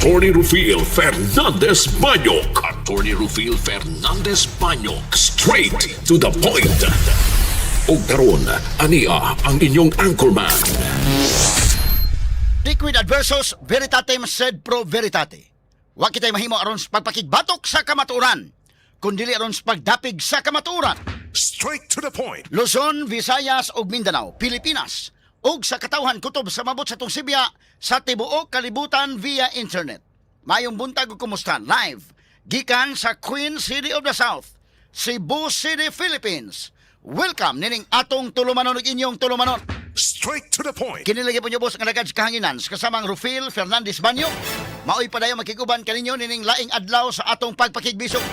Attorney Rufil Fernandez Banyok. Attorney Rufil Fernandez Banyok. Straight to the point. Ug karon, ania ang inyong anchorman. Liquid adversus veritatem sed pro veritate. Wa kitay mahimo aron sa pagpakigbatok sa kamatuoran, kundili aron sa pagdapig sa kamatuoran. Straight to the point. Luzon, Visayas ug Mindanao, Pilipinas ug sa katawhan kutob sa mabot sa atong sibya sa tibuok kalibutan via internet. Mayong buntag ug kumusta, live gikan sa Queen City of the South, Cebu City, Philippines. Welcome nining atong tulumanon ug inyong tulumanon. Straight to the point. Kini lagi po niyo boss nga alagad sa kahanginan sa kasamang Rufil Fernandez Banyo. Maoy padayon makiguban kaninyo nining laing adlaw sa atong pagpakigbisog.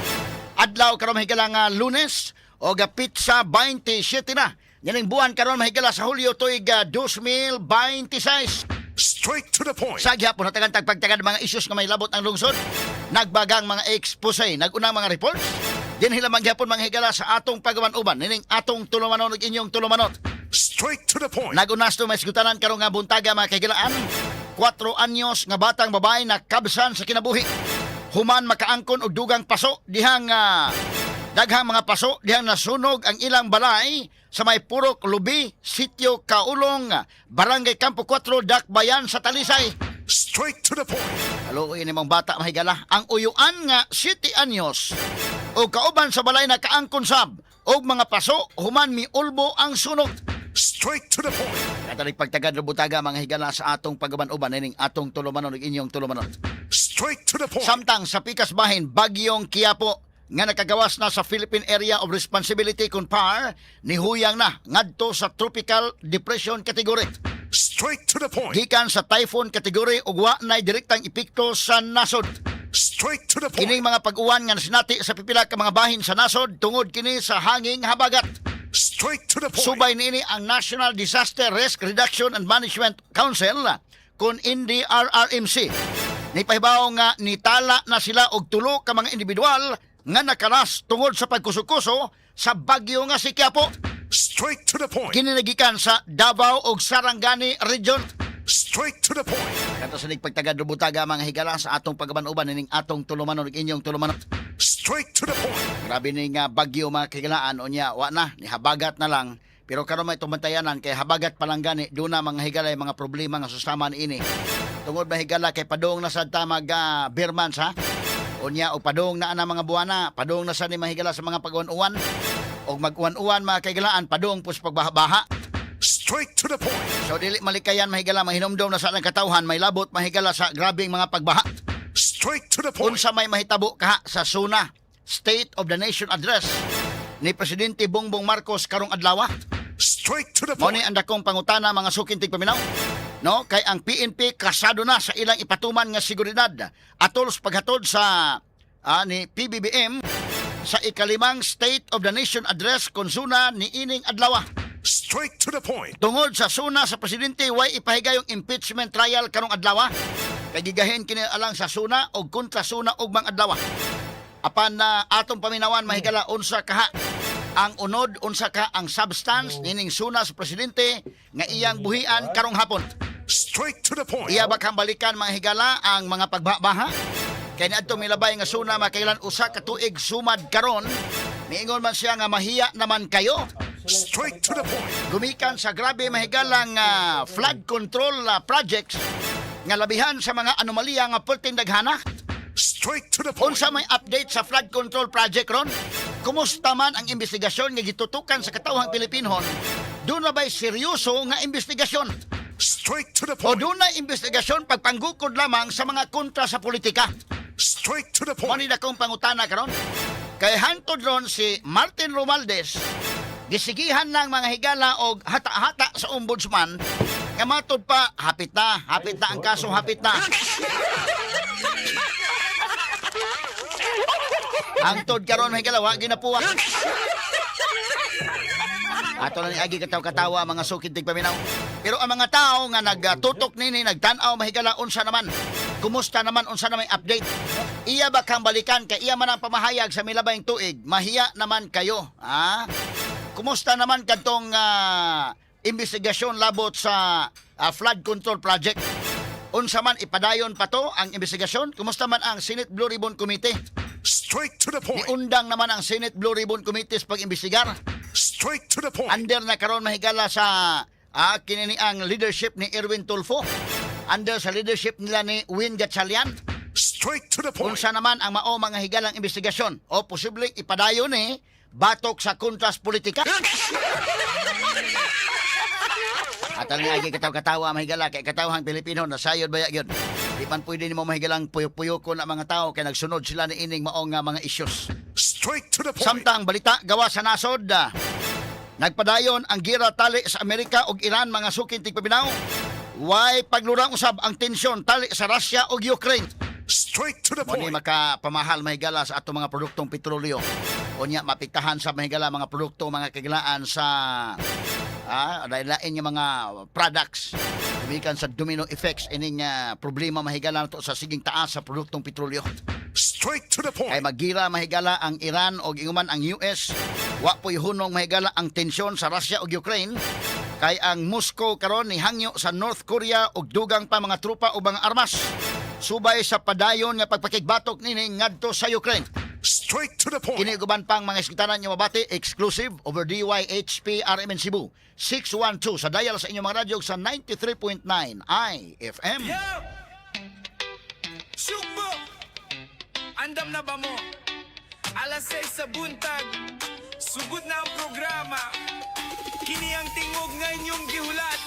Adlaw karon, mahigala, nga Lunes o ga petsa 27 na nining buwan karon, mahigala, sa Hulyo, tuig 2026. Straight to the point. Sa gihapon hatagan tagpagtagad mga issues nga may labot ang lungsod. Nagbagang mga expose, nagunang mga reports. Dinhi lamang gihapon, mga higala, sa atong pagawan-uban nining atong tulumanon ug inyong tulumanon. Straight to the point. Nagunas to may sigutanan karong nga buntaga, mga kahigalaan. 4 anyos nga batang babae na kabsan sa kinabuhi human makaangkon og dugang paso dihang daghang mga paso dihang nasunog ang ilang balay sa may Purok Lubi, Sitio Kaulong, Barangay Campo 4, Dakbayan sa Talisay. Straight to the point. Kaluoy ni mong bata, mahigala. Ang uyuan nga 7 anyos o kauban sa balay na kaangkon sab og mga paso human miulbo ang sunog. Straight to the point. Katalig pagtagad butaga, mga higala, sa atong pagaban-uban nining atong tulumanon ug inyong tulumanon. Straight to the point. Samtang sa pikas bahin, bagyong Kiyapo nga nakagawas na sa Philippine Area of Responsibility kun PAR, nihuyang na ngadto sa Tropical Depression category. Straight to the point. Gikan sa typhoon category ug wa nay direktang epekto sa nasod. Straight to the point. Kining mga pag-uwan nga nasinati sa pipila ka mga bahin sa nasod tungod kini sa hanging habagat. Straight to the point. Subay niini, ang National Disaster Risk Reduction and Management Council kun NDRRMC ni pahibaw nga nitala na sila og tulo ka mga individual nga nakalas tungod sa pagkuso-kuso sa bagyo nga si Kiapo. Straight to the point. Kini nagikan sa Davao ug Sarangani Region. Straight to the point. Kato sa pagtagad butaga, mga higala, sa atong pagaban-uban nining atong tulumanon ug inyong tulumanon. Straight to the point. Grabe ni nga bagyo, mga kahigalaan, unya wa na ni habagat na lang, pero karon may tumantayanan kay habagat pa lang gani duna, mga higala, mga problema nga sustaman ini tungod, mahigala, kay padung na sad ta mag ber months ha. Unya og padung na ana mga buwana, padung na sad ni, mahigala, sa mga pag-uwan-uwan og mag-uwan-uwan, mga kahigalaan, padung pus pagbaha-baha. Straight to the point. So dili malikayan, mahigala, mahinumdom na sa atong katawhan may labot, mahigala, sa grabeng mga pagbaha. Straight to the point. Unsa may mahitabo kaha sa SONA, State of the Nation Address ni Presidente Bongbong Marcos karong adlaw? Straight to the Mao ni point. ang dakong pangutana, mga suking tigpaminaw. No, kay ang PNP kasado na sa ilang ipatuman nga seguridad atol sa paghatod sa ni PBBM sa ikalimang State of the Nation Address kon SONA ni ining adlaw. Straight to the point. Tungod sa SONA sa presidente, way ipahigayong impeachment trial karong adlaw? Kay gigahin kini alang sa SONA og kontra SONA ug mga adlaw. Apan na atong paminawan, mahigala, unsa kaha ang unod, unsa ka ang substance nining SONA sa presidente nga iyang buhian karong hapon? Straight to the point. Iya ba kang balikan, mga higala, ang mga pagbabaha? Kay niadto milabay nga SONA makailan 1 ka tuig sumad karon. Niingon man siya nga mahiya naman kayo. Straight to the point. Gumikan sa grabe, mahigalang flood control projects nga labihan sa mga anomalya nga perting daghana. Straight to the point. Unsa may update sa flood control project ron? Kumusta man ang investigasyon nga gitutukan sa katawhang Pilipinhon? Duna ba'y seryoso nga investigasyon? Straight to the O point. duna investigasyon pagpanggukod lamang sa mga kontra sa politika? Straight to the Mo point. ni dakong pangutana karon. Kay hantod ron si Martin Romualdez gisigihan ng mga higala og hata-hata sa ombudsman nga matod pa hapit na ang kaso, hapit na. Hangtod karon, mga higala, wa ginapuwak. Ato na ni agi kataw-katawa, mga sukid tigpaminaw. Pero ang mga tao nga nagtutok nini, nagtan-aw, mahigala, unsa naman? Kumusta naman, unsa na may update? Iya ba kang balikan kay iya man ang pamahayag sa milabayng tuig? Mahiya naman kayo. Ha? Kumusta naman kadtong investigasyon labot sa flood control project? Unsa man, ipadayon pa to ang investigasyon? Kumusta man ang Senate Blue Ribbon Committee? Straight to the point. Niundang naman ang Senate Blue Ribbon Committee sa pag-imbestigar. Straight to the point. Under na karon, mahigala, sa kinini ang leadership ni Erwin Tulfo. Under sa leadership nila ni Win Gatchalian. Straight to the point. Unsa naman ang mao mga higalang investigasyon o posibleng ipadayon ni batok sa kontras politika? At ang agi kataw-katawa, mahigala, kay katawhang Pilipino nasayod ba yun? Di man pwede nimo, mahigalang, puyok-puyoko na mga tao kay nagsunod sila ni ining maong nga mga issues. Straight to the point. Samtang balita gawa sa nasod, nagpadayon ang gira tali sa Amerika ug Iran, mga suking tigpaminaw. Way paglurang usab ang tensyon tali sa Russia ug Ukraine. Straight to the Mo ni point. makapamahal, mahigala, sa ato mga produktong petrolyo. Unya mapiktahan sa, mahigala, mga produkto, mga kagilaan sa lain-lain nga mga products. Gumikan sa domino effects ining problema, mahigala, nato sa siging taas sa produktong petrolyo. Straight to the Kay point. magira, mahigala, ang Iran o inguman ang US, wa po'y hunong, mahigala, ang tensyon sa Russia ug Ukraine. Kay ang Moscow karon ni hangyo sa North Korea og dugang pa mga tropa o mga armas. Subay sa padayon nga pagpakigbatok nini ngadto sa Ukraine. Straight to the point. Kini ug uban pang mga eskwetanan nyo mabati exclusive over DYHP RMN Cebu 612 sa dial sa inyong mga radyo sa 93.9 IFM. Yo! Sugbo! Andam na ba mo? Alas 6 sa buntag. Sugod na ang programa. Kini ang tingog nga inyong gihulat.